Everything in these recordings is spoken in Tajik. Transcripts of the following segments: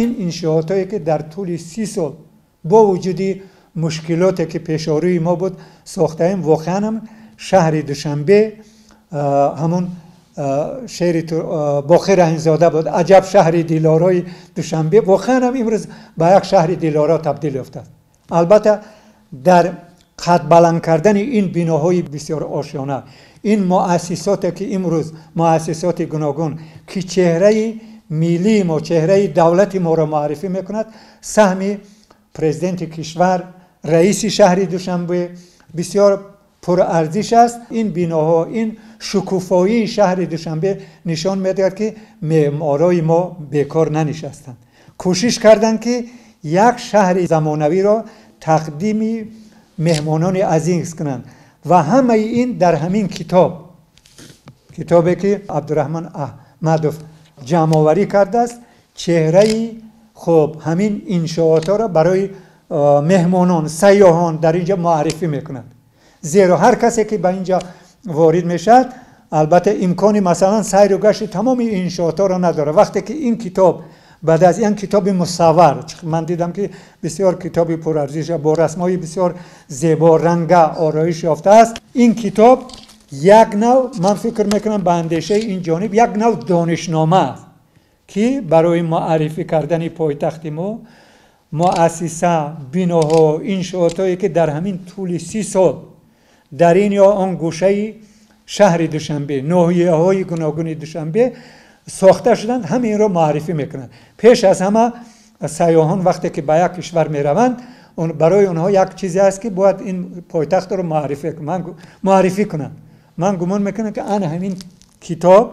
Ин иншоотҳое ки дар тӯли 30 сол бо вуҷуди мушкилоте ки пешорӯи мо буд сохтаем, воқеан ҳам шаҳри Душанбе ҳамун шеъри Боқир Раҳимзода буд, аҷаб шаҳри дилорои Душанбе, воқеан ҳам имрӯз ба як шаҳри дилоро табдил ёфтааст. Албатта дар қад баланд кардани ин биноҳои бисёр ошёна, ин муассисоте ки имрӯз муассисоти гуногун ки чеҳраи миллии мо, чеҳраи давлати моро муаррифӣ мекунад, саҳми президенти кишвар, раиси шаҳри Душанбе бисёр пурарзиш аст. Ин биноҳо, ин шукуфоии шаҳри Душанбе нишон медиҳад, ки меъморои мо бекор нанишастанд, кӯшиш карданд, ки як шаҳри замонавиро тақдими меҳмонони азиз кунанд ва ҳамаи ин дар ҳамин китоб, китобе ки Абдураҳмон Аҳмадов ҷамъоварӣ кардааст, чеҳраи хуб ҳамин иншоотҳоро барои меҳмонон, сайёҳон дар инҷо муаррифӣ мекунад. Зеро ҳар касе ки ба инҷо ворид мешавад, албатта имкони масалан сайру гашти тамоми иншоотҳоро надорад. Вақте ки ин китоб баъд аз ин китоби мусаввар, ман дидам ки бисёр китоби пурарзиш бо расмҳои бисёр зебо ранга ороиш ёфтааст, ин китоб як нав, ман фикр мекунам, ба андешаи ин ҷониб як нав донишнома аст, ки барои муаррифӣ кардани пойтахти мо, муассиса, биноҳо, иншоотҳое ки дар ҳамин тӯли 30 сол дар ин ё он гӯшаи шаҳри Душанбе, ноҳияҳои гуногуни Душанбе сохта шуданд, ҳаминро муаррифӣ мекунанд. Пеш аз ҳама сайёҳон вақте ки ба як кишвар мераванд, барои онҳо як чизе аст, ки бояд ин пойтахтро муаррифӣ кунанд. Ман гумон мекунам, ки ана ҳамин китоб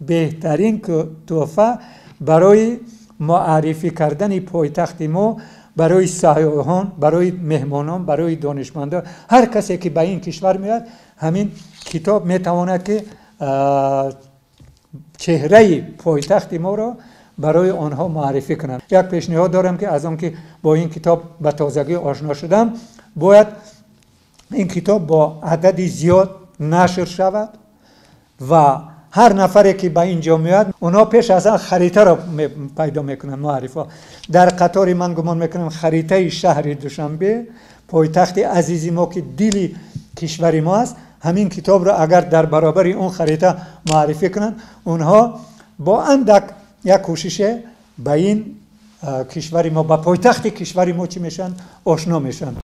беҳтарин тӯҳфа барои муаррифӣ кардани пойтахти мо барои сайёҳон, барои меҳмонон, барои донишмандон, ҳар касе ки ба ин кишвар меояд, ҳамин китоб метавонад ки чеҳраи пойтахти моро барои онҳо муаррифӣ кунад. Як пешниҳод дорам, ки аз он ки бо ин китоб ба тозагӣ ошно шудам, бояд ин китоб бо адади зиёд нашр шавад ва ҳар нафаре ки ба ин ҷо меояд, онҳо пеш аз он харитаро пайдо мекунанд, муаррифҳо. Дар қатори ман гумон мекунам харитаи шаҳри Душанбе, пойтахти азизи мо, ки дили кишвари мо аст, ҳамин китобро агар дар баробари он харита муаррифӣ кунанд, онҳо бо андак як кӯшише ба ин кишвари мо, ба пойтахти кишвари мо чӣ мешаванд, ошно мешаванд.